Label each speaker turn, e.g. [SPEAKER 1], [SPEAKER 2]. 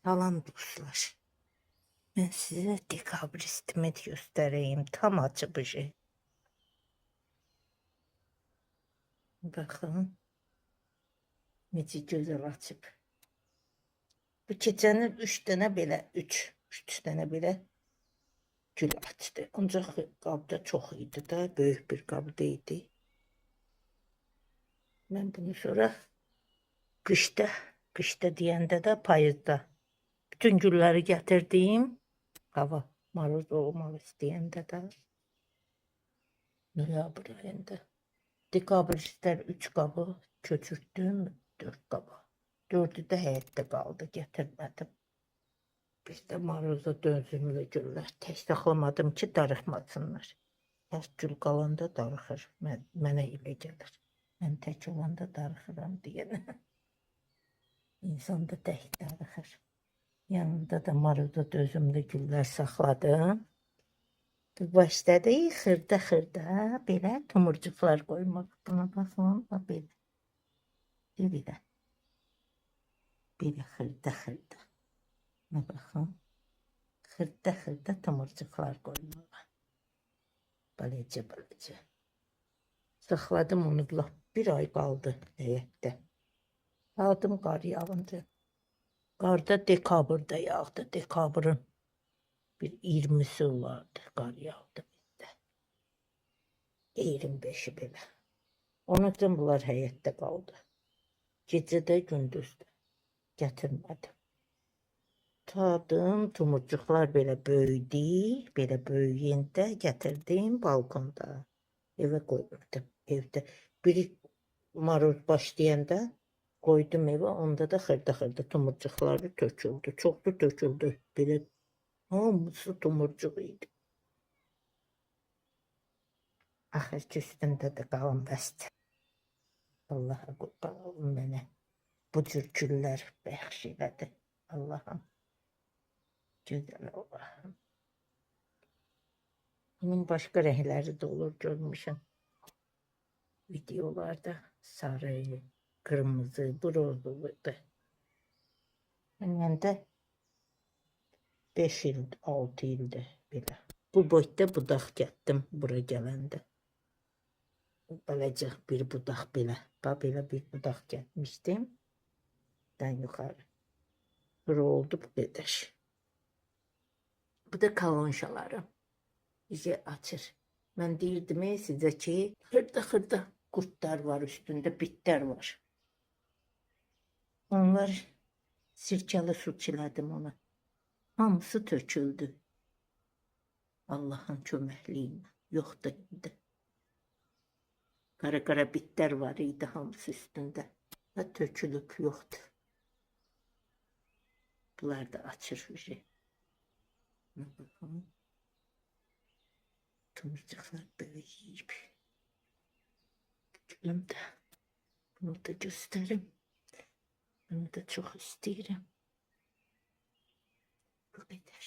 [SPEAKER 1] Salam dostlar. Mən sizə dekabristimi göstəreyim. Tam açıb işi. Baxın. Necə gözəl açıb. Bu keçən il 3 dənə belə, 3 dənə belə gül açdı. Ancaq qabda çox idi da, böyük bir qabda idi. Mən bunu sonra qışda, qışda deyəndə də payızda bütün gülləri gətirdim. Hava maroz olmaq istəyəndə də noyabr ayında. Dekabristlər 3 qabı köçürtdüm, 4 qaba. 4-ü də həyətdə qaldı, gətirmədim. Bir də maroza dözümlü güllər. Tək saxlamadım ki, darıxmasınlar. Tək gül qalanda darıxır. Mənə elə gəlir. Mən tək olanda darıxıram deyənə. İnsan da tək darıxır. Yanında da maroza dözümlü güllər saxladım. Başladı xırda-xırda belə tumurcuqlar qoymaq. Buna baxın, bax belə. Belə. Belə xırda-xırda. Buna baxın. Xırda-xırda tumurcuqlar qoymağa. Balaca balaca. Saxladım onu lap bir ay qaldı həyətdə. Aldım qar yağınca. Qar da dekabrda yağdı. Dekabrın bir 20'si olardı. Qar yağdı bizdə. 25'i belə. Onun üçün bunlar həyətdə qaldı. Gecə də gündüz də gətirmədim. Tadım, tumurcuqlar belə böyüdü. Belə böyüyəndə gətirdim balkonda. Evə qoyurdum. Evdə biri maroz başlayanda qoydum evə. Onda da xırda-xırda tumurcuqları töküldü. Çoxlu töküldü. Belə hamısı tumurcuq idi. Axır ki üstündə də qalın bəsdir. Allaha qurban olum mənə. Bu cür güllər bəxş elədi. Allahım. Gözəl Allahım. Bunun başqa rəngləri də olur görmüşəm. Videolarda sarı, qırmızı, bu rozludur. Məndə 5 il, 6 ildir belə. Bu boyda budaq gətdim bura gələndə. Balaca bir budaq belə. Bax belə bir budaq gətmişdim. Dən yuxarı. Bura oldu bu qədər. Bu da kalonşalarım. İyice açır. Mən deyirdim sizə ki, xırda-xırda qurdlar var üstündə, bitlər var. Onlar sirkəli su çilədim ona. Hamısı töküldü. Allahın köməkliyi ilə. Yoxdur indi. Qara-qara bitlər var idi hamısı üstündə. Və tökülüb yoxdur. Bunlar da açır üzü. Baxın. Tumurcuqlar böyüyüb. Gülüm də. Bunu da göstərim. Bunu da çox istəyirəm. Bu qədər.